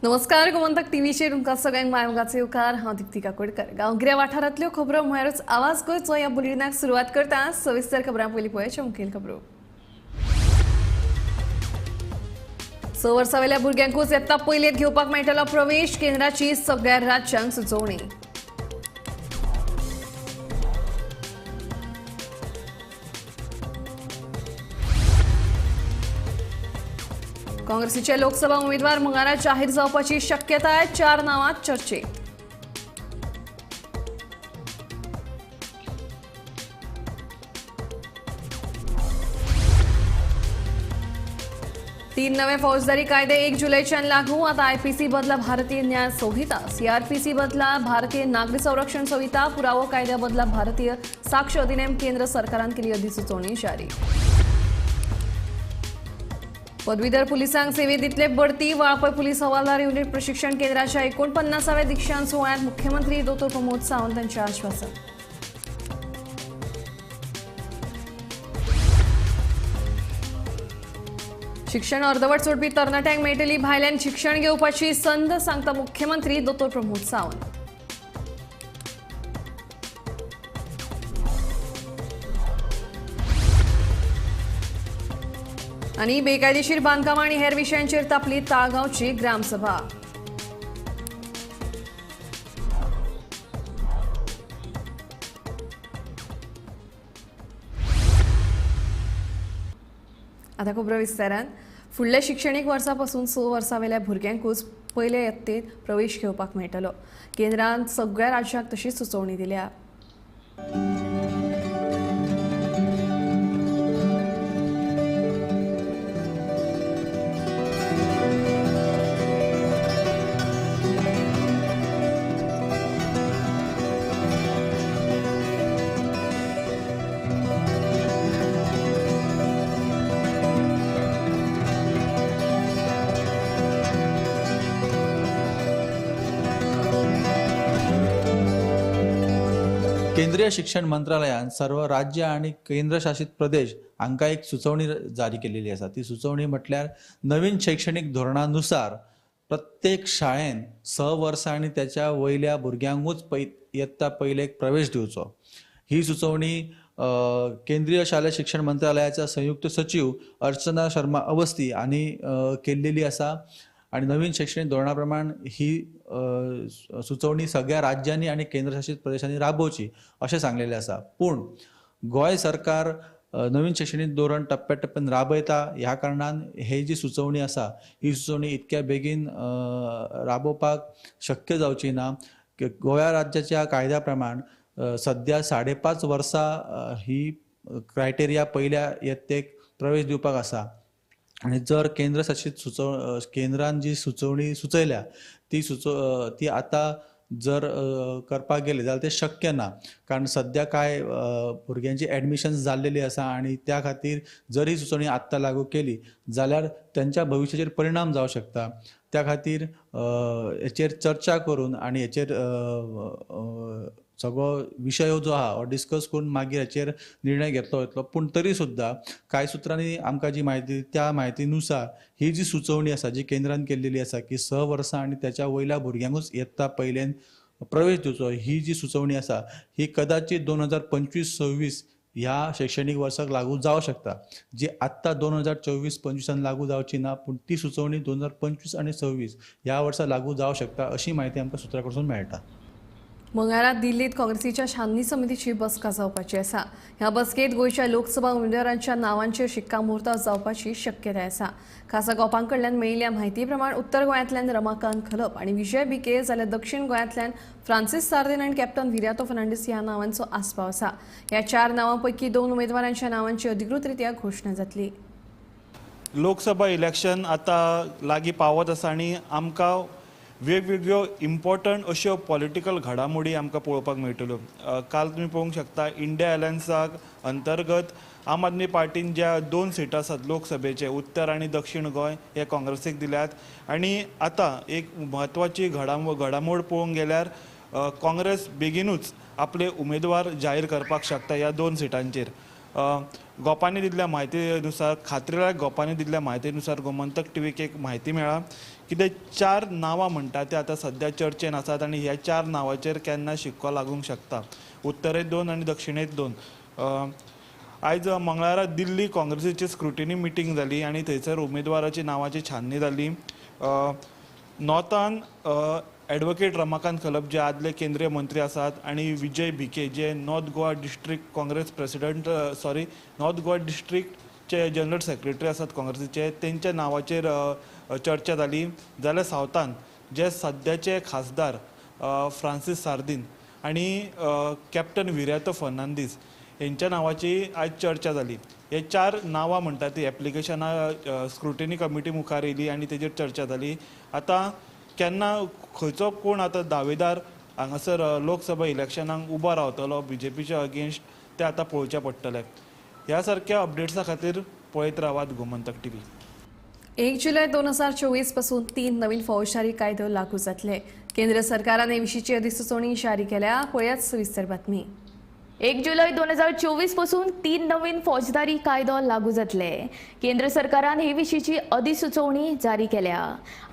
नमस्कार, गोमंतक टीव्हीचेर तुमकां सगळ्यांक मायमोगाचो येवकार. हांव दीप्ती काकोडकर. गांवगिऱ्या वाठारांतल्यो खबरो म्हळ्यारूच आवाज गोंयचो ह्या बुलेटिनाक सुरवात करता. सविस्तर खबरां पयलीं पळोवया मुखेल खबरो. 6 वर्सां वयल्या भुरग्यांकूच येत्ता पयलेंत घेवपाक मेळटलो प्रवेश, केंद्राची सगळ्या राज्यांक सुचोवणी. काँग्रेसीचे लोकसभा उमेदवार मंगळारा जाहीर जावपाची शक्यताय, 4 नांवां चर्चेत. तीन नवे फौजदारी कायदे 1 जुलैच्यान लागू. आता आयपीसी बदला भारतीय न्याय संहिता, सीआरपीसी बदला भारतीय नागरी संरक्षण संहिता, पुरावो कायद्या बदला भारतीय साक्ष अधिनेम केंद्र सरकारान केली अधिसुचोवणी जारी. पदवीधर पुलिसांक सेवेत दितले बढती. वाळपय पुलीस हवालदार युनिट प्रशिक्षण केंद्राच्या 49व्या दीक्षांत सुवाळ्यात मुख्यमंत्री डॉ. प्रमोद सावंत यांचे आश्वासन. शिक्षण अर्धवट सोडपी तरणाट्यांक मेळटली भायल्यान शिक्षण घेवपाची संद, सांगता मुख्यमंत्री डॉ. प्रमोद सावंत. आनी बेकायदेशीर बांदकामां आनी हेर विशयांचेर तापली ताळगांवची ग्रामसभा. आतां खबरो विस्तारान. फुडल्या शिक्षणीक वर्सा पासून 6 वर्सां वयल्या भुरग्यांकूच पयले यत्तेंत प्रवेश घेवपाक मेळटलो. केंद्रान सगळ्या राज्यांक तशी सुचोवणी दिल्या. केंद्रीय शिक्षण मंत्रालयान सर्व राज्य आनी केंद्रशासित प्रदेश हांकां एक सुचोवणी जारी केलेली आसा. ती सुचोवणी म्हटल्यार नवीन शैक्षणीक धोरणानुसार प्रत्येक शाळेन 6 वर्सां आनी त्याच्या वयल्या भुरग्यांकूच यत्ता पयलेक प्रवेश दिवचो. ही सुचोवणी केंद्रीय शालेय शिक्षण मंत्रालयाच्या संयुक्त सचिव अर्चना शर्मा अवस्थी हांणी केल्लेली आसा आनी नवीन शैक्षणीक धोरणा प्रमाण ही सुचोवणी सगळ्या राज्यांनी आनी केंद्रशासित प्रदेशांनी राबोवची अशें सांगलेलें आसा. पूण गोंय सरकार नवीन शैक्षणीक धोरण टप्प्या टप्प्यान राबयता, ह्या कारणान ही जी सुचोवणी आसा ही सुचोवणी इतक्या बेगीन राबोवपाक शक्य जावची ना. गोंया राज्याच्या कायद्या प्रमाण सद्या 5.5 वर्सां ही क्रायटेरिया पयल्या यत्तेक प्रवेश दिवपाक आसा आनी जर केंद्रशासित केंद्रान जी सुचोवणी सुचयल्या ती ती आतां जर करपाक गेले जाल्यार तें शक्य ना, कारण सद्या कांय भुरग्यांची एडमिशन्स जाल्लेली आसा आनी त्या खातीर जर ही सुचोवणी आत्तां लागू केली जाल्यार तेंच्या भविश्याचेर परिणाम जावं शकता. त्या खातीर हेचेर चर्चा करून आनी हेचेर सगळो विशय जो आहा हो डिस्कस करून मागीर हेचेर निर्णय घेतलो वतलो. पूण तरी सुद्दां कांय सुत्रांनी आमकां जी म्हायती त्या म्हायतीनुसार ही जी सुचोवणी आसा जी केंद्रान केल्लेली आसा की 6 वर्सां आनी त्याच्या वयल्या भुरग्यांकूच यत्ता पयल्यान प्रवेश दिवचो, ही जी सुचोवणी आसा ही कदाचित 2025-26 ह्या शैक्षणीक वर्साक लागू जावं शकता. जी आत्तां 2024-25 लागू जावची ना, पूण ती सुचोवणी 2025 आनी 26 ह्या वर्सा लागू जावं शकता अशी म्हायती आमकां सुत्रां कडसून मेळटा. मंगळारा दिल्लीत काँग्रेसीच्या छाननी समितीची बसका जावपाची आसा. ह्या बसकेत गोंयच्या लोकसभा उमेदवारांच्या नांवांचेर शिक्कामोर्तब जावपाची शक्यताय आसा. खासा गोपां कडल्यान मेळिल्ल्या म्हायती प्रमाण उत्तर गोंयांतल्यान रमाकांत खलप आनी विजय भिके, जाल्यार दक्षिण गोंयांतल्यान फ्रांसीस सार्दिन आनी कॅप्टन विर्यातो फर्नांडीस ह्या नांवांचो आस्पाव आसा. ह्या 4 नांवां पैकी 2 उमेदवारांच्या नांवांची अधिकृतरित्या घोशणा जातली. लोकसभा इलेक्शन आतां लागीं पावत आसा आनी आमकां वेगवेगळ्यो इम्पॉर्टंट अश्यो पॉलिटिकल घडामोडी आमकां पळोवपाक मेळटल्यो. काल तुमी पळोवंक शकता इंडिया अलायन्साक अंतर्गत आम आदमी पार्टीन ज्या 2 सिटां आसात लोकसभेचे, उत्तर आनी दक्षिण गोंय हे काँग्रेसीक दिल्यात. आनी आतां एक म्हत्वाची घडामोड पळोवंक गेल्यार काँग्रेस बेगीनूच आपले उमेदवार जाहीर करपाक शकता ह्या 2 सिटांचेर. गोपांनी दिल्ल्या म्हायतीनुसार, खात्रीलायक गोपांनी दिल्ल्या म्हायतीनुसार गोमंतक टीव्हीक एक म्हायती मेळ्ळा की ते 4 नांवां म्हणटा ते आतां सद्या चर्चेन आसात आनी ह्या 4 नांवाचेर केन्ना शिक्को लागूंक शकता. उत्तरेंत 2 आनी दक्षिणेंत 2. आयज मंगळारा दिल्ली काँग्रेसीची स्क्रुटिनी मिटींग जाली आनी थंयसर उमेदवाराची नांवाची छाननी जाली. नॉर्थान एडवोकेट रमाकांत खलप जे आदले केंद्रीय मंत्री आसात आनी विजय भिके जे North Goa district Congress president North Goa डिस्ट्रिक्टचे general secretary आसात काँग्रेसीचे, तेंच्या नांवाचेर चर्चा जाली. जाल्यार सावथान जे सद्याचे खासदार फ्रांसीस सार्दीन आनी कॅप्टन विर्यातो फर्नांडीस हेंच्या नांवाची आयज चर्चा जाली. हे 4 नांवां म्हणटा ती एप्लिकेशनां स्क्रुटिनी कमिटी मुखार येयली आनी तेजेर चर्चा जाली. आतां केन्ना खंयचो कोण आतां दावेदार हांगासर लोकसभा इलेक्शनाक उबो रावतलो बीजेपीच्या अगेन्स्ट ते आतां पळोवचें पडटलें. ह्या सारक्या अपडेट्सा खातीर पळयत रावात गोमंतक टीव्ही. 1 जुलय 2024 पासून 3 नवीन फौजदारी कायदो लागू जातले. केंद्र सरकारान हे विशींची अधिसुचोवणी जारी केल्या. पळयात सविस्तर बातमी. 1 जुलय 2024 पासून 3 नवीन फौजदारी कायदो लागू जातले. केंद्र सरकारान हे विशींची अधिसुचोवणी जारी केल्या.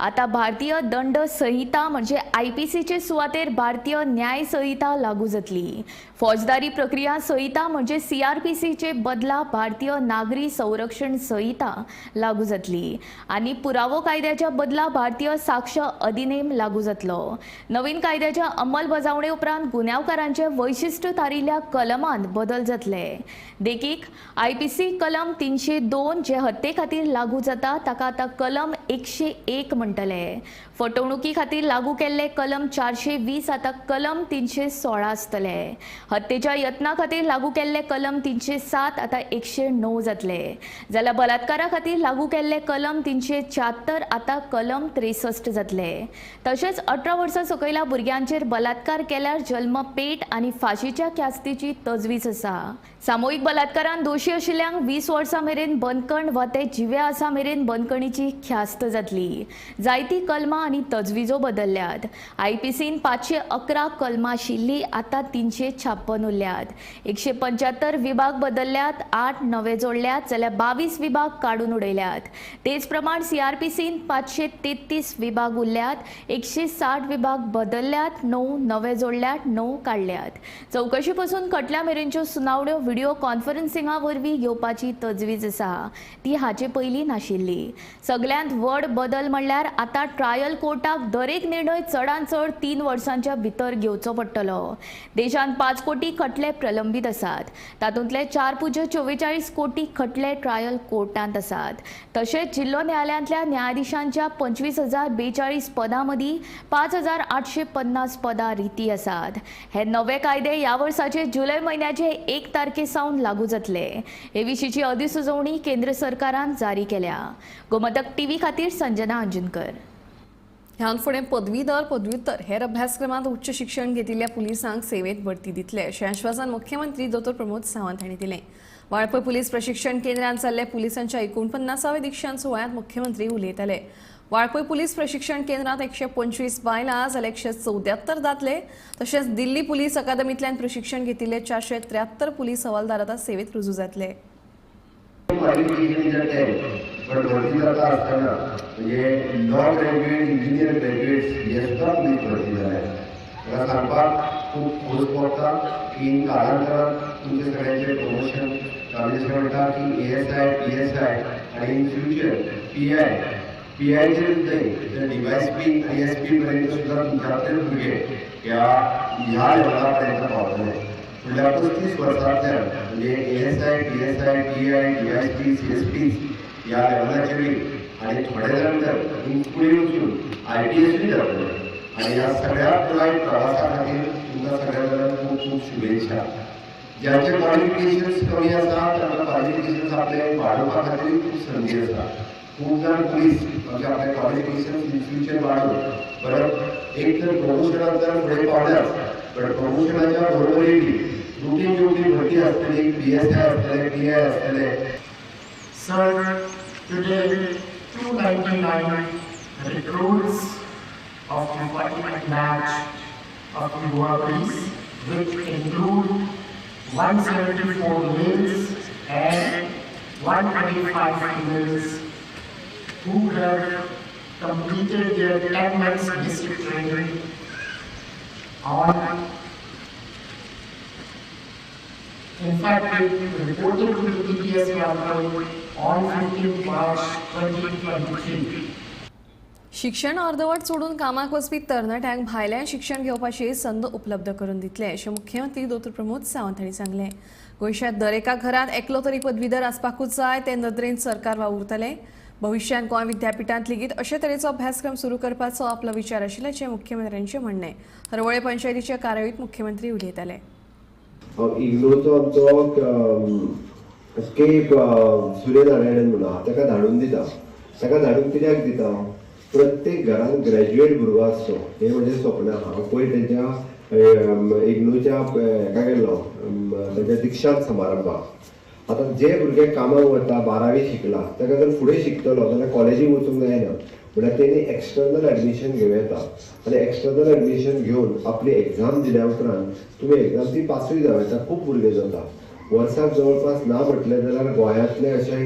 आतां भारतीय दंड संहिता म्हणजे आयपीसीचे सुवातेर भारतीय न्याय संहिता लागू जातली. फौजदारी प्रक्रिया संहिता म्हणजे सीआरपीसीचे बदला भारतीय नागरी संरक्षण संहिता लागू जातली आनी पुरावो कायद्याच्या बदला भारतीय साक्ष अधिनेम लागू जातलो. नवीन कायद्याच्या अंमलबजावणे उपरांत गुन्यांवकारांचे वैशिश्ट थारिल्ल्या कलमांत बदल जातले. देखीक आयपीसी कलम 302 जे हत्ये खातीर लागू जाता ताका आतां कलम 101 म्हणटले. फटवणुकी खातीर लागू केल्ले कलम 420 आतां कलम 316 आसतले. हत्येच्या यत्ना खातीर लागू केल्ले कलम 307 आतां 109 जातले. जाल्यार बलात्कारा खातीर लागू केल्ले कलम 376 आतां कलम 63 जातले. तशेंच 18 वर्सां सकयल्या भुरग्यांचेर बलात्कार केल्यार जल्मपेट आनी फाशीच्या ख्यास्तीची तजवीज आसा. सामुहीक बलात्कारान दोशी आशिल्ल्यांक 20 वर्सां मेरेन बंदखण वा ते जिवे आसा मेरेन बंदखणीची ख्यास्त जातली. जायती कलमां आनी तजवीजो बदलल्यात. आयपीसीन 511 कलमां आशिल्ली आतां 356 उरल्यात. 175 विभाग बदलल्यात, 8 नवे जोडल्यात जाल्यार 22 विभाग काडून उडयल्यात. तेच प्रमाण सीआरपीसीन 533 विभाग उरल्यात, 160 विभाग बदलल्यात, 9 नवे जोडल्यात, 9 काडल्यात. चवकशी पसून खटल्या मेरेनच्यो सुनावण्यो व्हिडिओ कॉन्फरन्सिंगा वरवीं घेवपाची तजवीज आसा, ती हाचे पयलीं नाशिल्ली. सगल्यांत व्हड बदल म्हणल्यार आतां ट्रायल कोर्टाक दरेक निर्णय चडांत चड 3 वर्सांच्या भितर घेवचो पडटलो. देशांत 5 कोटी खटले प्रलंबीत आसात. तातूंतले 4.44 कोटी खटले ट्रायल कोर्टांत आसात. तशेंच जिल्लो न्यायालयांतल्या न्यायाधीशांच्या 25,042 पदां मदीं 5,850 पदां रिती आसात. हे नवे कायदे ह्या वर्साचे जुलय म्हयन्याचे 1 तारखे सावन लागू जातले. हे विशींची अधिसुचोवणी केंद्र सरकारान जारी केल्या. गोमंतक टीव्ही खातीर संजना अंजनकर. ह्यान फुडें पदवीधर पदव्युत्तर हेर अभ्यासक्रमांत उच्च शिक्षण घेतिल्ल्या पुलिसांक सेवेत बढती दितले अशें आश्वासन मुख्यमंत्री दोतोर प्रमोद सावंत हांणी दिलें. वाळपय पुलीस प्रशिक्षण केंद्रांत जाल्ल्या पुलिसांच्या 49व्या दीक्षांत सुवाळ्यांत मुख्यमंत्री उलयताले. वाळपय पुलीस प्रशिक्षण केंद्रांत 125 बायलां जाल्यार 174 दादले तशेंच दिल्ली पुलीस अकादमींतल्यान प्रशिक्षण घेतिल्ले 473 पुलीस हवालदार आतां सेवेत रुजू जातले. पण भरती जाता आसतना म्हणजे नॉन ग्रॅज्युएट इंजिनियर ग्रॅज्युएट्स हे सुद्दां पुलीस भरती जाल्या. ताका सांगपाक खूब खोस भोगता की काळांतरान तुमचे सगळ्यांचे प्रमोशन आमी जशें म्हणटा की एएसआय पीएसआय आनी इन फ्युचर पीआय पीआयचेर न्हय तर डीवायएसपी आनी एसपी पर्यंत सुद्दां तुमच्यांतले भुरगे ह्या ह्या लेवला पर्यंत पावतले. फुडल्या 35 वर्सांतल्यान म्हणजे ASI PSI PI DySP CSP ह्या लेवलाचेरूय आनी थोडे जाण तर फुडें वचून आयपीएसूय जातले. आनी ह्या सगळ्या पुराय प्रवासा खातीर तुमकां सगळ्या जाणांक खूब खूब शुभेच्छा. ज्यांचे क्वॉलिफिकेशन्स कमी आसा तांकां क्वॉलिफिकेशन्स आपले वाडोवपा खातीर खूब संदी आसा. खूब जाण पुलीस म्हणजे आपले क्वॉलिफिकेशन्स इन फ्युचर वाडोवन परत एक तर प्रमोशनाक तर फुडें पावल्याच, बट प्रमोशनाच्या बरोबरीन रुटीन जेवढी भरती आसतली, पीएसआय आसतले, पीआय आसतले. Sir, today 299 recruits of the 48 batch of the Goa Police, which include 174 males and 125 females who have completed their 10 months basic training on. In fact, they reported to the TPS Valpoi on 15 March 2023. शिक्षण अर्दवट सोडून कामाक वचपी तरणाट्यांक भायल्यान शिक्षण घेवपाची संद उपलब्ध करून दितले अशें मुख्यमंत्री दोतोर प्रमोद सावंत हांणी सांगलें. गोंयच्या दरेका घरांत एकलो तरी पदवीधर आसपाकूच जाय ते नदरेन सरकार वावुरतले. भविश्यांत गोंय विद्यापिठांत लेगीत अशे तरेचो अभ्यासक्रम सुरू करपाचो आपलो विचार आशिल्ल्याचें मुख्यमंत्र्यांचें म्हणणें. हरवळे पंचायतीच्या कार्यावळींत मुख्यमंत्री उलयताले. इग्नोचो आमचो के सूर्यनारायणन म्हणून आहा, ताका धाडून दिता. ताका धाडून कित्याक दिता? प्रत्येक घरान ग्रॅज्युएट भुरगो आसचो हें म्हजें स्वप्न आहा. हांव पयर तेंच्या इग्नोच्या हेका गेल्लो, तेंच्या दिक्षांत समारंभाक. आतां जे भुरगे कामाक वता, 12वी शिकला, ताका जर फुडें शिकतलो जाल्यार कॉलेजीक वचूंक जायना, म्हणल्यार तेणी एक्सटर्नल एडमिशन घेवं येता. आनी एक्सटर्नल एडमिशन घेवन आपली एग्जाम दिल्या उपरांत तुमी एग्जाम ती पासूय जावं येता. खूब भुरगे जाता वर्साक, जवळपास ना म्हटलें जाल्यार गोंयांतले अशे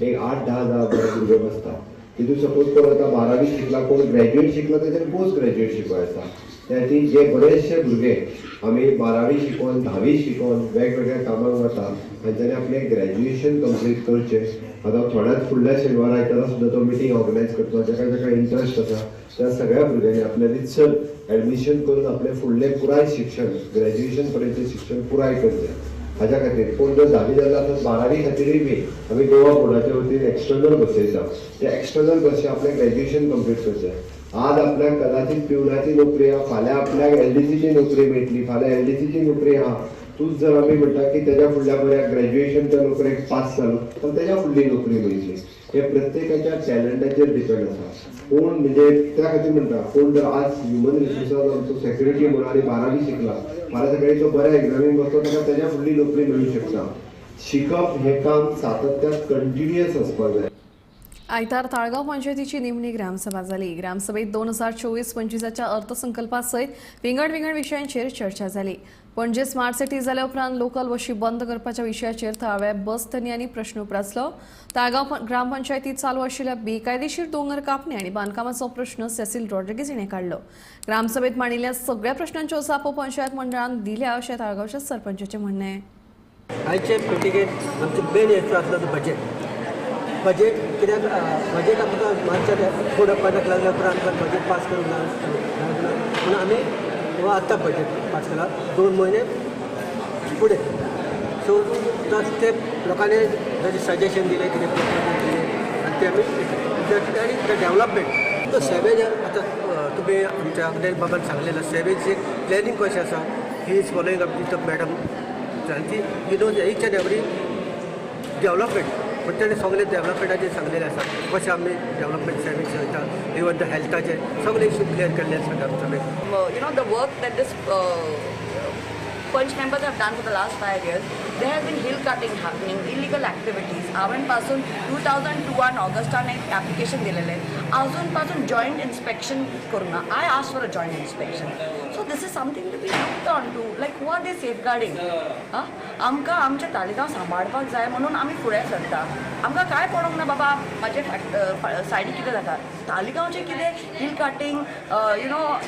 एक 8-10 हजार भुरगे बसता. तितून सपोज कोण आतां 12वी शिकला, कोण ग्रॅज्युएट शिकला, तेच्यान पोस्ट ग्रॅज्युएट शिकों येता. त्या खातीर जे बरेचशे भुरगे आमी 12वी शिकोन, 10वी शिकोन वेगवेगळ्या कामाक वता, तांच्यांनी आपलें ग्रॅज्युएशन कंप्लीट करचें. आतां थोड्याच फुडल्या शेनवारा आयतारा सुद्दां तो मिटींग ऑर्गनायज करतलो. जाका जाका इंट्रस्ट आसा त्या सगळ्या भुरग्यांनी आपलें रितसर एडमिशन करून आपलें फुडलें पुराय शिक्षण, ग्रॅज्युएशन पर्यंतचें शिक्षण पुराय करचें. हाज्या खातीर कोण जर 10वी जाल्लो आसा, 12वी खातीरूय बी आमी गोवा बोर्डाच्या वतीन एक्सटर्नल बसयता. त्या एक्सटर्नल बशी आपलें ग्रॅज्युएशन कंप्लीट करचें. आज आपल्याक कदाचित पिवनाची नोकरी आहा, फाल्यां आपल्याक एलडीसीची नोकरी मेळटली, फाल्यां एलडीसीची नोकरी आहा. तूंच जर आमी म्हणटा की तेज्या फुडल्या बऱ्या ग्रॅज्युएशनच्या नोकरेक पास जालो तर तेज्या फुडली नोकरी मेळटली. हे प्रत्येकाच्या टॅलंटाचेर डिपेंड आसा. कोण म्हणजे त्या खातीर म्हणटा, कोण जर आज ह्युमन रिसोर्सास आमचो सेक्रेटरी म्हणून आनी 12वी शिकला, फाल्यां सकाळी तो बऱ्या एग्जामीक बसलो, ताका तेज्या फुडली नोकरी मेळूंक शकता. शिकप हें काम सातत्यान कंटिन्युअस आसपाक जाय. आयतार ताळगांव पंचायतीची निमणी ग्रामसभा जाली. ग्रामसभेत 2024-25च्या अर्थसंकल्पासयत विंगड विंगड विशयांचेर चर्चा जाली. पणजे स्मार्ट सिटी जाल्या उपरांत लोकल बशी बंद करपाच्या विशयाचेर थळाव्या बस धनयांनी प्रश्न उप्रासलो. ताळगांव ग्रामपंचायतीत चालू आशिल्ल्या बेकायदेशीर दोंगर कापणी आनी बांदकामाचो प्रश्न सेसील रॉड्रिगीज हिणें काडलो. ग्रामसभेत मांडिल्ल्या सगळ्या प्रश्नांच्यो जापो पंचायत मंडळान दिल्या अशें ताळगांवच्या सरपंचाचें म्हणणें. आयचे मिटिंगेत आमचो मेन हेचो आसलो तो बजेट. बजेट कित्याक बजेट आमकां मार्चाक कोड ऑफ कंडक्ट लागल्या उपरांत आमकां बजेट पास करूंक ना म्हणून आमी हो आत्तां बजेट पास केला 2 म्हयने फुडें. सो तो स्टेप लोकांनी ताजें सजेशन दिलें, कितें प्रपोजल दिलें आनी ते आमी आनी the development तो सेवेज आतां तुमी आमच्या अग्नेल बाबान सांगलेलं सेवेज एक प्लॅनिंग कशें आसा, he is following up with the madam आनी ती he knows each and every development. पण तेणें सगळें डेवलपमेंटाचेर सांगलेलें आसा कशें आमी डेवलपमेंट सर्वीस वयता, इवन the हेल्थाचेर सगळे इशू क्लियर केल्ले आसा ग्रामसभेत. The work that this Panch members have done for the last 5 years, there has been hill cutting happening, illegal activities. हांवें पासून 2002 ऑगस्टान एक एप्लिकेशन दिलेलें, अजून पासून जॉयंट इन्स्पेक्शन करूंक ना. I ask for a joint inspection. So this is something to be looked on to, like who are they safeguarding? आमकां आमचें तालिगांव सांबाळपाक जाय म्हणून आमी फुडें सरता. आमकां कांय पडोंक ना बाबा म्हाजे सायडीक कितें जाता, तालिगांवचें कितें hill cutting,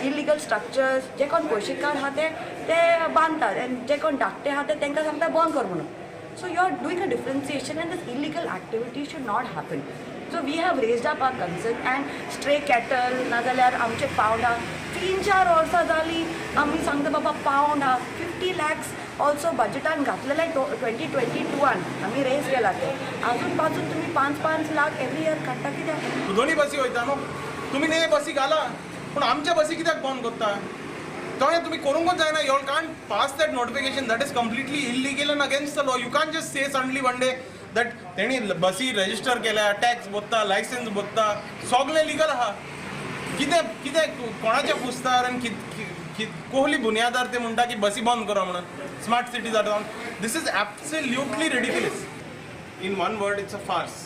illegal structures, जे कोण पयशेकार आहा ते बांदतात आनी जे कोण धाकटे आहा ते तांकां सांगता बंद कर म्हणून. So you are doing a differentiation and this illegal activity should not happen. So we have raised up our concern and stray cattle नाजाल्यार आमचे पावंड आहा, 3-4 वर्सां जालीं आमी सांगता बाबा पावंड आहा. 50 लॅक्स ऑल्सो बजेटान घातलेले 2022 आमी रेज केला ते, अजून पासून तुमी 5-5 लाख एवरी इयर काडटा कित्याक? दोन्ही बसी वयता न्हू तुमी, न्ही बसी घाला पूण आमच्या बसी कित्याक बंद करता? तोहें तुमी करूंकच जायना. You can't pass that notification, that is completely illegal and against the law. You can't just say suddenly one day that तेणी बसी रजिस्टर केल्या, टॅक्स भरता, लायसन्स भरता, सगळें लिगल आहा. कितें कितें कोणाच्या पुस्तार आनी कोहली बुन्यादार ते म्हणटा की बसी बंद करा म्हणून स्मार्ट सिटी जाता. This is absolutely ridiculous. In one word, it's a farce.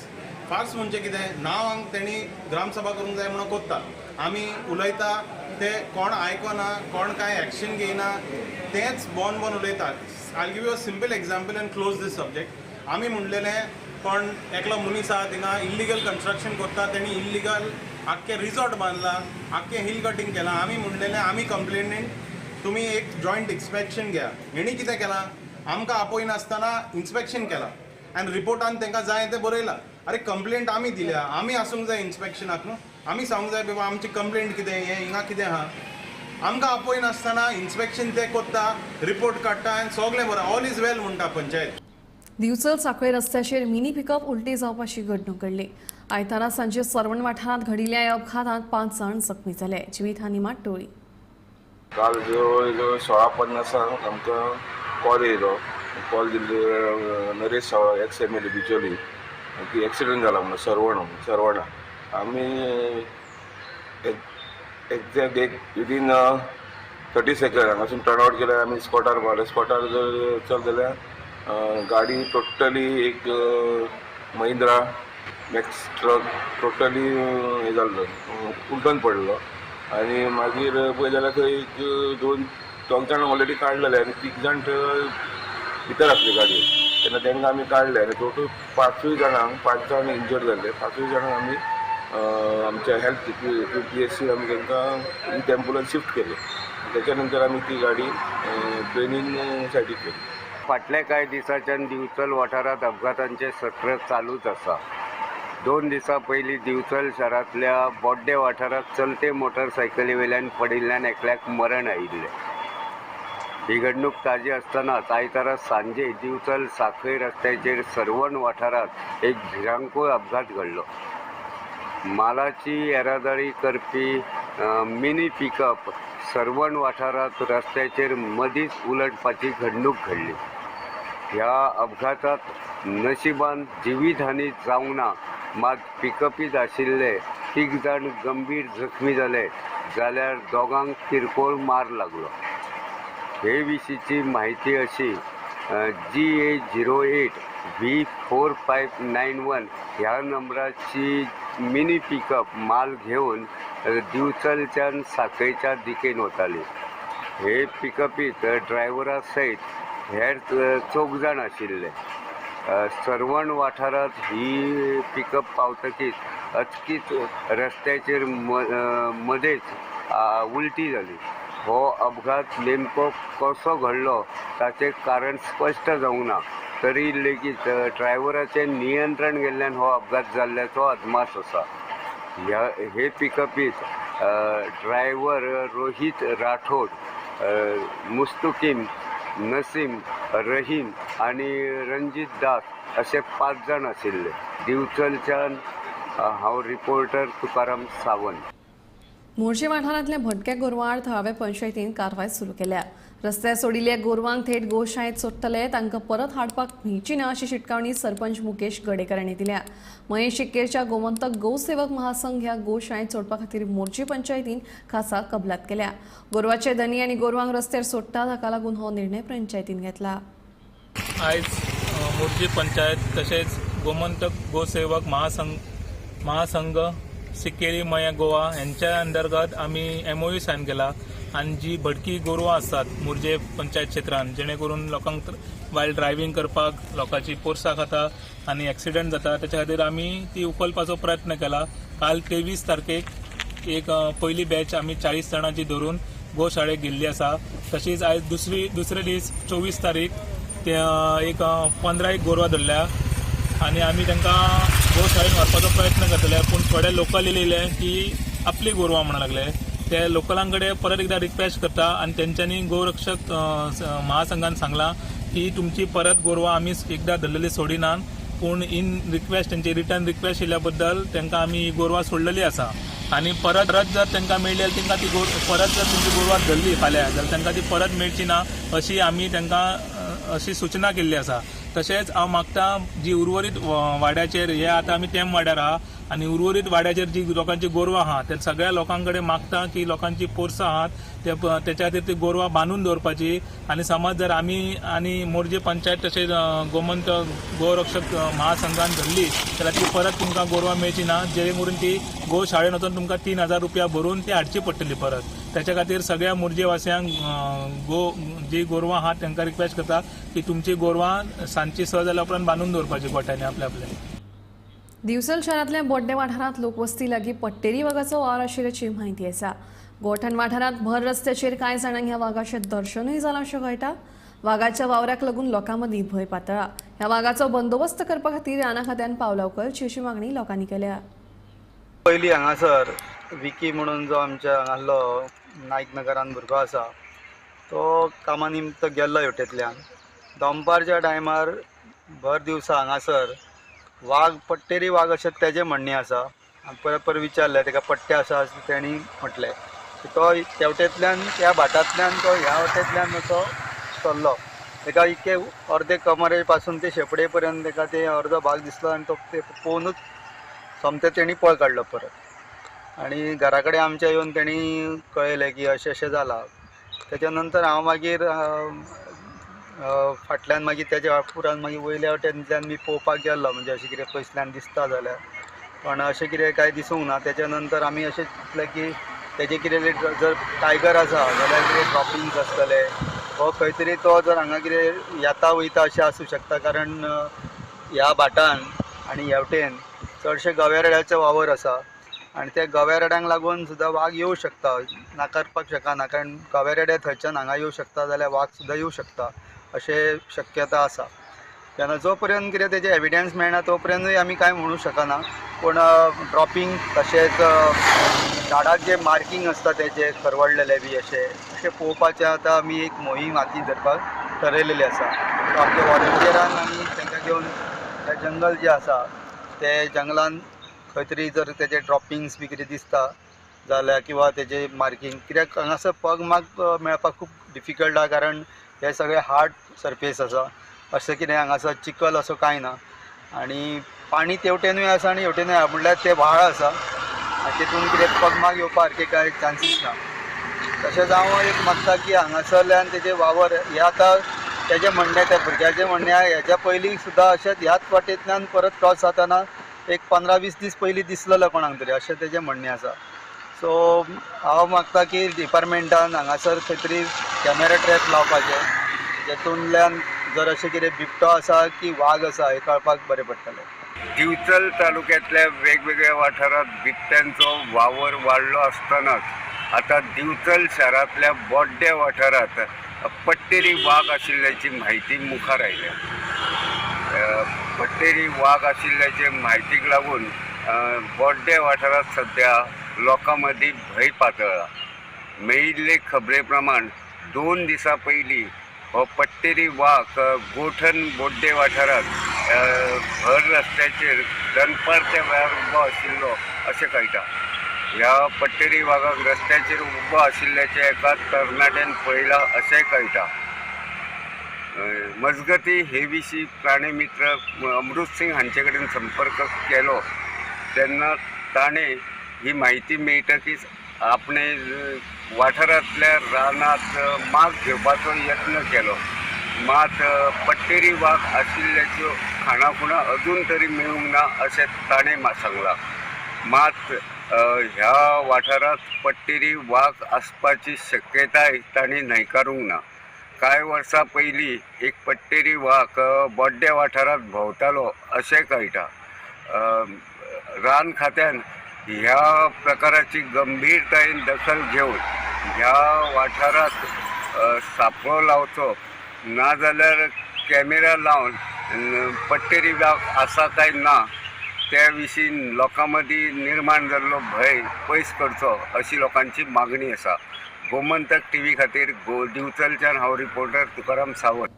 Farce म्हणजे कितें, नांवांक तेणी ग्रामसभा करूंक जाय म्हणून कोत्ता, आमी उलयता ते कोण आयकना, कोण कांय एक्शन घेयना, तेंच बोन बोन उलयता. I give you a simple example and close this subject. आमी म्हणलेलें कोण एकलो मनीस आहा थिंगा इल्लिगल कन्स्ट्रक्शन करता, तेणी इल्लिगल आख्खें रिजॉर्ट बांदलां, आख्खें हिल कटींग केलां. आमी म्हणलेलें आमी कंप्लेनंट, तुमी एक जॉयंट इन्स्पेक्शन घ्या. हेणी कितें केलां, आमकां आपयनासतना इन्स्पेक्शन केलां आनी रिपोर्टान तांकां जाय तें बरयलां. अरे कंप्लेंट आमी दिल्या, आमी आसूंक जाय इन्स्पेक्शनाक न्हू, आमी सांगूंक जाय बाबा आमची कंप्लेंट कितें, हें हिंगा कितें आहा. आमकां आपयनासतना इन्स्पेक्शन ते कोत्ता, रिपोर्ट काडटा आनी सगळें बरें, ऑल is वेल म्हणटा पंचायत. दिवचल सांखळे रस्त्याचेर मिनी पिकअप उलटी जावपाची घडणूक घडली. आयतारा सांजे सर्वण वाठारांत घडिल्ल्या ह्या अपघातांत 5 जाण जखमी जाले. जिवीत हानी मात टळ्ळी. काल जवळ जवळ 16:50 आमकां कॉल येयलो. कॉल दिल्लो Naresh Savla ex M L A Bicholim की एक्सिडंट जाला म्हणून सर्वणा. आमी एग्जॅक्ट एक विदीन 30 सेकंड हांगासून टर्न आवट केल्यार आमी स्पॉटार पावले. स्पॉटार जर चल जाल्यार गाडी टोटली एक महिंद्रा मॅक्स ट्रक टोटली हें जाल्लो, उलटून पडलो. आनी मागीर पळय जाल्यार थंय एक 2 जाण ऑलरेडी काडलेले आनी 3 जाण थंय भितर आसले गाडयेन. तेन्ना तांकां आमी काडले आनी टोटल 5 जाणांक, 5 जाण इंजर्ड जाल्ले. 5 जाणांक आमी आमच्या हेल्थ PSC आमी तांकां विथ एम्बुलन्स शिफ्ट केले. त्याच्या नंतर आमी ती गाडी ट्रेनीन सायडीक केली. फाटल्या कांय दिसांच्यान दिवचल वाठारांत अपघातांचें सत्र चालूच आसा. 2 दिसां पयलीं दिवचल शारांतल्या बोड्डे वाठारांत चलते मोटरसायकली वयल्यान पडिल्ल्यान एकल्याक मरण आयिल्लें. ही घडणूक ताजी आसतनाच आयतारा सांजे दिवचल सांखळी रस्त्याचेर सर्वण वाठारांत एक भिरांकूळ अपघात घडलो. मालाची येरादारी करपी मिनी पिकअप सर्वण वाठारांत रस्त्याचेर मदींच उलटपाची घडणूक घडली. ह्या अपघातांत नशिबान जिवीतहानी जावंक ना, मात पिकअपीत आशिल्ले 3 जाण गंभीर जखमी जाले जाल्यार 2 किरकोळ मार लागलो. हे विशींची म्हायती अशी, GA 08 V 4591 ह्या नंबराची मिनी पिकअप माल घेवन दिवचलच्यान सांखळेच्या दिकेन वताली. हे पिकअपीत ड्रायव्हरा सयत हेर 4 जाण आशिल्ले. सर्वण वाठारांत ही पिकअप पावतकीच अचकीत रस्त्याचेर मदेंच उलटी जाली. हो अपघात नेमको कसो घडलो ताचें कारण स्पश्ट जावंक ना, तरी लेगीत ड्रायव्हराचें नियंत्रण गेल्ल्यान हो अपघात जाल्ल्याचो अदमास आसा. हे पिकअपीत ड्रायव्हर रोहीत राठोड, मुस्तुकीम, नसीम, रहीम आनी रंजीत दास अशे 5 जाण आशिल्ले. दिवचलच्यान हांव रिपोर्टर तुकाराम सावंत. मोरजे वाठारांतल्या भटक्या गोरवां थळाव्या पंचायतीन कारवाय सुरू केल्या. रस्त्यार सोडिल्ल्या गोरवांक थेट गोशाळेंत सोडटले, तांकां परत हाडपाक मेळची ना अशी शिटकावणी सरपंच मुकेश गडेकर हांणी दिल्या. मयें शिक्केरच्या गोमंतक गोसेवक महासंघ ह्या गोशाळेंत सोडपा खातीर मोरजे पंचायतीन खासा कबलात केल्या. गोरवाचे धनी आनी गोरवांक रस्त्यार सोडटा ताका लागून हो निर्णय पंचायतीन घेतला. आयज मोरजे पंचायत तशेंच गोमंतक गोसेवक महासंघ सिक्केरी मयें गोवा हेंच्या अंतर्गत आमी MOU sign केला आनी जी भटकी गोरवां आसात मोरजे पंचायत क्षेत्रान, जेणे करून लोकांक वायल ड्रायव्हींग करपाक लोकांची पोरसां खाता आनी एक्सिडंट जाता, तेच्या खातीर आमी ती उखलपाचो प्रयत्न केला. काल 23 तारखेक एक पयली बॅच आमी 40 जाणांची धरून गोशाळेक गेल्ली आसा. तशीच आयज दुसरे दीस 24 तारीख ते एक 15 गोरवां धरल्या आनी आमी तांकां गोशाळेन व्हरपाचो प्रयत्न करतले. पूण थोडे लोकल येयले की आपली गोरवां म्हणून लागले, ते लोकलां कडेन परत एकदा रिक्वेस्ट करता आनी तेंच्यांनी गोरक्षक महासंघान सांगलां की तुमची परत गोरवां आमी एकदा धरलेली सोडिनात, पूण इन रिक्वेस्ट तेंची रिटर्न रिक्वेस्ट येयल्या बद्दल तांकां आमी गोरवां सोडलेली आसा. आनी परत जर तांकां मेळ्ळी जाल्यार तांकां ती परत जर तुमची गोरवां धरली फाल्यां जाल्यार तांकां ती परत मेळची ना अशी आमी तांकां अशी सुचना केल्ली आसा. तशेंच हांव मागता जी उर्वरीत वाड्याचेर हे आतां आमी तेम वाड्यार आहा, आनी उर्वरीत वाड्याचेर जी लोकांची गोरवां आहा ते सगळ्या लोकां कडेन मागता की लोकांची पोरसां आहात ते तेच्या खातीर ती गोरवां बांदून दवरपाची. आनी समज जर आमी आनी मोरजे पंचायत तशेंच गोमंत गोरक्षक महासंघान धरली जाल्यार ती परत तुमकां गोरवां मेळची ना, जेणे करून ती गोशाळेन वचून तुमकां 3,000 रुपया भरून ती हाडची पडटली परत. त्याच्या खातीर सगळ्या मोरजेवासियांक जी गोरवां आहात तांकां रिक्वेस्ट करता की तुमची गोरवां सांजची 6 जाल्या उपरांत बांदून दवरपाची गोठ्यांनी आपल्या आपल्या. दिवचल शारांतल्या बोड्डे वाठारांत लोकवस्ती लागीं पट्टेरी वागाचो वावर आशिल्ल्याची म्हायती आसा. गोठण वाठारांत भर रस्त्याचेर कांय जाणांक ह्या वागाचें दर्शनूय जालां अशें कळटा. वागाच्या वावराक लागून लोकां मदीं भंय पातळा. ह्या वागाचो बंदोबस्त करपा खातीर राना खात्यान पावलां उखलची अशी मागणी लोकांनी केल्या. पयलीं हांगासर विकी म्हणून जो आमच्या हांगासलो नायक नगरान भुरगो आसा तो कामा निमित्त गेल्लो हेवटेंतल्यान. दनपारच्या टायमार भर दिवसा हांगासर वाग पट्टेरी वाग अशें तेजें म्हणणें आसा. परत परत विचारलें ताका पट्टे आसा तेणी म्हटलें तो तेवटेंतल्यान त्या भाटांतल्यान तो ह्या वटेंतल्यान असो सरलो. ताका इतके अर्दे कमरे पासून ते शेपडे पर्यंत ताका ते अर्दो भाग दिसलो आनी तो ते पळोवनूच सोमतें तेणी पळ काडलो परत. आनी घरा कडेन आमच्या येवन तेणी कळयलें की अशें अशें जालां. तेच्या नंतर हांव मागीर फाटल्यान मागीर तेज्या पुरान मागीर वयल्या वटेंतल्यान मी पळोवपाक गेल्लो, म्हणजे अशें कितें पयसल्यान दिसता जाल्यार, पण अशें कितें कांय दिसूंक ना. तेच्या नंतर आमी अशें चिंतलें की तेजें कितें जर टायगर आसा जाल्यार कितें ड्रॉपिंग्स आसतले हो खंय तरी तो जर हांगा कितें येता वयता अशें आसूं शकता, कारण ह्या भाटान आनी ह्या वटेन चडशे गव्या रेड्याचो वावर आसा आनी त्या गव्या रेड्यांक लागून सुद्दां वाग येवं शकता, नाकारपाक शकना, कारण गव्या रेडे थंयच्यान हांगा येवं शकता जाल्यार वाग सुद्दां येवं शकता अशें शक्यता आसा. तेन्ना जो पर्यंत कितें तेजें एविडन्स मेळना तो पर्यंतूय आमी कांय म्हणूं शकना. पूण ड्रॉपिंग तशेंच झाडाक जे मार्कींग आसता तेजे खरवडलेले बी अशें अशें पळोवपाचें आतां आमी एक मोहीम हातीन धरपाक ठरयलेली आसा. सो आमच्या वॉलंटियरान आमी तांकां घेवन तें जंगल जें आसा ते जंगलान खंय तरी जर तेजे ड्रॉपिंग्स बी कितें दिसता जाल्यार किंवा तेजे मार्कींग, कित्याक हांगासर पग मार्क मेळपाक खूब डिफिकल्ट आसा, कारण हे सगळे हार्ड सरफेस आसा, अशें कितें हांगासर चिखल असो कांय ना आनी पाणी तेवटेनूय आसा आनी हेवटेनूय आसा, म्हणल्यार ते व्हाळ आसा आनी तितून कितें पगमार्क येवपा सारकें कांय चान्सीस ना. तशेंच हांव एक मागता की हांगासरल्यान तेजे वावर हे आतां तेजें म्हणणें, त्या भुरग्याचें म्हणणें, हेज्या पयलीं सुद्दां अशेंच ह्याच वाटेंतल्यान परत क्रॉस जाताना एक 15-20 दीस पयलीं दिसलेलो कोणाक तरी अशें तेजें म्हणणें आसा. सो हांव मागता की डिपार्टमेंटान हांगासर खंय तरी कॅमेरा ट्रॅप लावपाचे, जेतूंतल्यान जर अशें कितें बिबटो आसा की वाग आसा हें कळपाक बरें पडटलें. दिवचल तालुक्यांतल्या वेगवेगळ्या वाठारांत बिबट्यांचो वावर वाडलो आसतनाच आतां दिवचल शारांतल्या बोड्डे वाठारांत पट्टेरी वाग आशिल्ल्याची म्हायती मुखार आयल्या. पट्टेरी वाग आशिल्ल्याचे म्हायतीक लागून बोड्डे वाठारांत सद्या लोकां मदीं भंय पातळ्ळा. मेळिल्ले खबरे प्रमाण 2 दिसां पयलीं हो पट्टेरी वाग गोठण बोड्डे वाठारांत भर रस्त्याचेर दनपारच्या वेळार उबो आशिल्लो अशें कळटा. ह्या पट्टेरी वागाक रस्त्याचेर उबो आशिल्ल्याचें एका तरणाट्यान पळयलां अशेंय कळटा. मजगती हे विशीं प्राणीमित्र अमृत सिंग हांचे कडेन संपर्क केलो तेन्ना ताणें ही म्हायती मेळटकीच आपणे वाठारांतल्या रानांत माग घेवपाचो यत्न केलो, मात पट्टेरी वाग आशिल्ल्याच्यो खाणाखुणा अजून तरी मेळूंक ना अशें ताणें सांगलां. मात ह्या वाठारांत पट्टेरी वाग आसपाची शक्यताय तांणी न्हयकारूंक ना. कांय वर्सां पयलीं एक पट्टेरी वाग बोड्डे वाठारांत भोंवतालो अशें कळटा. रान खात्यान ह्या प्रकाराची गंभीरतायेन दखल घेवन ह्या वाठारांत सापळो लावचो, नाजाल्यार कॅमेरा लावन पट्टेरी वाग आसा काय ना त्या विशीं लोकां मदीं निर्माण जाल्लो भंय पयस करचो अशी लोकांची मागणी आसा. गोमंतक टीव्ही खातीर दिवचलच्यान हांव रिपोर्टर तुकाराम सावंत.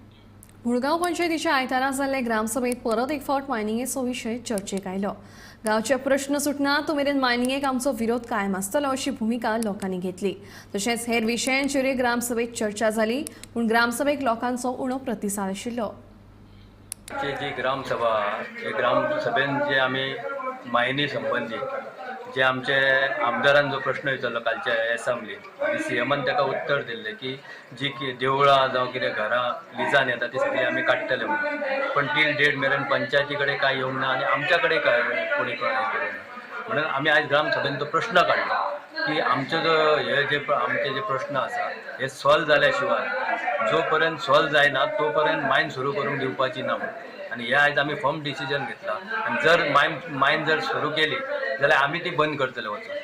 मुळगांव पंचायतीच्या आयतारा जाल्ले ग्रामसभेत परत एक फावट मायनिंगेचो विशय चर्चेक आयलो. गांवचे प्रश्न सुटना तो मेरेन मायनिंगेक आमचो विरोध कायम आसतलो अशी भुमिका लोकांनी घेतली. तशेंच हेर विशयांचेरूय ग्रामसभेत चर्चा जाली, पूण ग्रामसभेक लोकांचो उणो प्रतिसाद आशिल्लो. जी ग्रामसभा, हे ग्रामसभेन जे आमी मायनी संबंदी जे आमचे आमदारान जो प्रश्न विचारलो कालच्या एसेंब्लीन आनी सीएमान ताका उत्तर दिल्लें की जी देवळां जावं कितें घरां लिजान येता ती सगळीं आमी काडटले म्हणून, पण टील डेट मेरेन पंचायती कडेन कांय येवंक ना आनी आमच्या कडेन काय कोणी हें करूंक ना. म्हणून आमी आयज ग्रामसभेन तो प्रश्न काडलो की आमचो जो हे जे आमचे जे प्रश्न आसा हे सॉल्व जाल्या शिवाय जो पर्यंत सॉल्व जायना तो पर्यंत मायन सुरू करूंक दिवपाची ना म्हणून. आनी हे आयज आमी फर्म डिसिजन घेतला आनी जर मायन जर सुरू केली जाल्यार आमी ती बंद करतले वचून.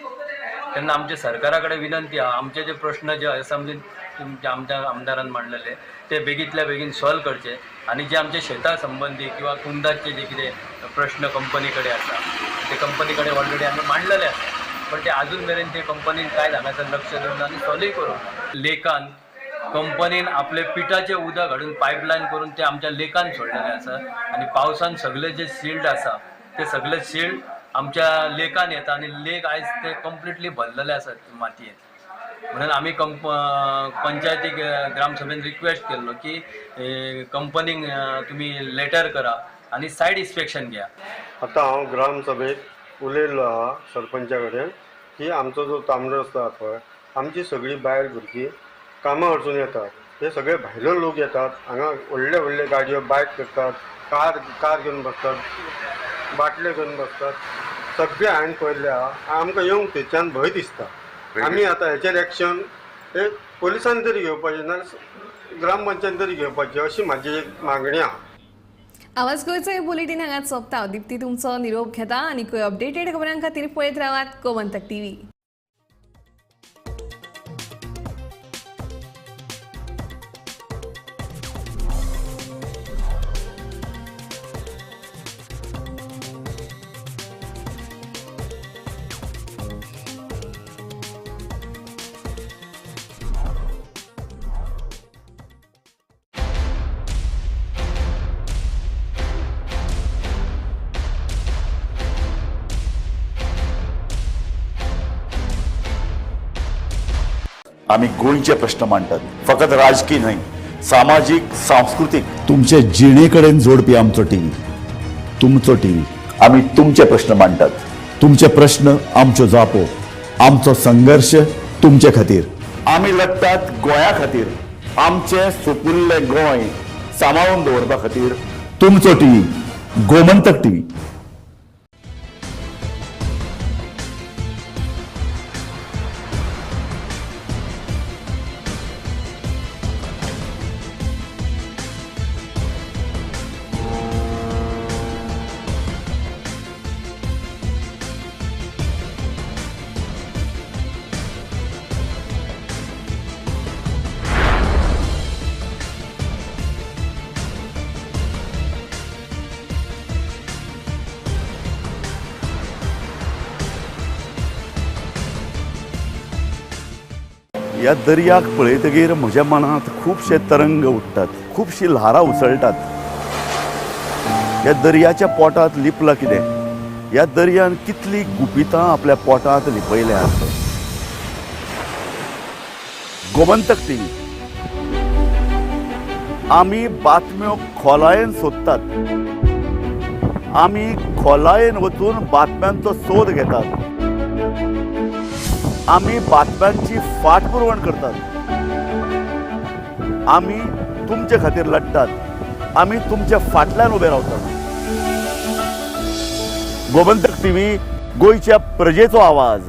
तेन्ना आमच्या सरकारा कडेन विनंती आहा, आमचे जे प्रश्न जे एसेंब्लीन तुमच्या आमच्या आमदारान मांडलेले ते बेगींतल्या बेगीन सॉल्व करचे आनी जे आमचे शेता संबंदी किंवा कुंदाचे जे कितें प्रश्न कंपनी कडेन आसा ते कंपनी कडेन ऑलरेडी आमी मांडलेले आसा, पण ते अजून मेरेन ते कंपनीन कांय हांगासर लक्ष दिवंक ना आनी सॉल्वूय करूंक ना. लेकान कंपनीन आपले पिठाचें उदक हाडून पायपलायन करून ते आमच्या लेकान सोडलेले आसा आनी पावसान सगळे जे सिल्ड आसा ते सगळे सिल्ड आमच्या लेकान येता आनी लेक आयज ते कंप्लिटली भरलेले आसा मातयेन. म्हणून आमी पंचायतीक ग्रामसभेन रिक्वेस्ट केल्लो की कंपनीक तुमी लेटर करा आनी सायड इन्स्पेक्शन घ्या. आतां हांव ग्रामसभेक उलयल्लो आहा सरपंचा कडेन की आमचो जो तांबडो रस्तो आहा पळय, आमची सगळीं बायल भुरगीं कामां वचून येतात, हे सगळे भायले लोक येतात हांगा, व्हडले व्हडले गाडयो बायक करतात, कार घेवन बसतात, बाटले घेवन बसतात, सगळे हांवें पळयल्ले आहा. आमकां येवंक थंयच्यान भंय दिसता. आमी आतां हेचेर एक्शन हे पोलिसांनी तरी घेवपाचें, नाजाल्यार ग्रामपंचायतीन तरी घेवपाचें, अशी म्हाजी एक मागणी आहा. आवाज गोंयचो हे बुलेटीन हांगाच सोंपता. दीप्ती तुमचो निरोप घेता आनी अपडेटेड खबरां खातीर पळयत रावात गोमंतक टीव्ही. आमी गोंयचे प्रश्न मांडटात, फकत राजकीय न्हय, सामाजीक, सांस्कृतीक, तुमचे जिणे कडेन जोडपी आमचो टीव्ही, तुमचो टीव्ही. आमी तुमचे प्रश्न मांडटात, तुमचे प्रश्न आमच्यो जापो, आमचो संघर्श तुमचे खातीर. आमी लढटात गोंया खातीर, आमचें सुपुल्लें गोंय सांबाळून दवरपा खातीर. तुमचो टीव्ही, गोमंतक टीव्ही. ह्या दर्याक पळयतगीर म्हज्या मनांत खुबशे तरंग उठ्ठात, खुबशी ल्हारां उसळटात. ह्या दर्याच्या पोटांत लिपलां कितें, ह्या दर्यान कितलीं गुपितां आपल्या पोटांत लिपयल्यांत. गोमंतक टीव्ही, आमी बातम्यो खोलायेन सोदतात, आमी खोलायेन वचून बातम्यांचो सोद घेतात, आमी बातम्यांची फाटपुरवण करतात, आमी तुमचे खातीर लढटात, आमी तुमच्या फाटल्यान उबे रावतात. गोमंतक टीव्ही, गोंयच्या प्रजेचो आवाज.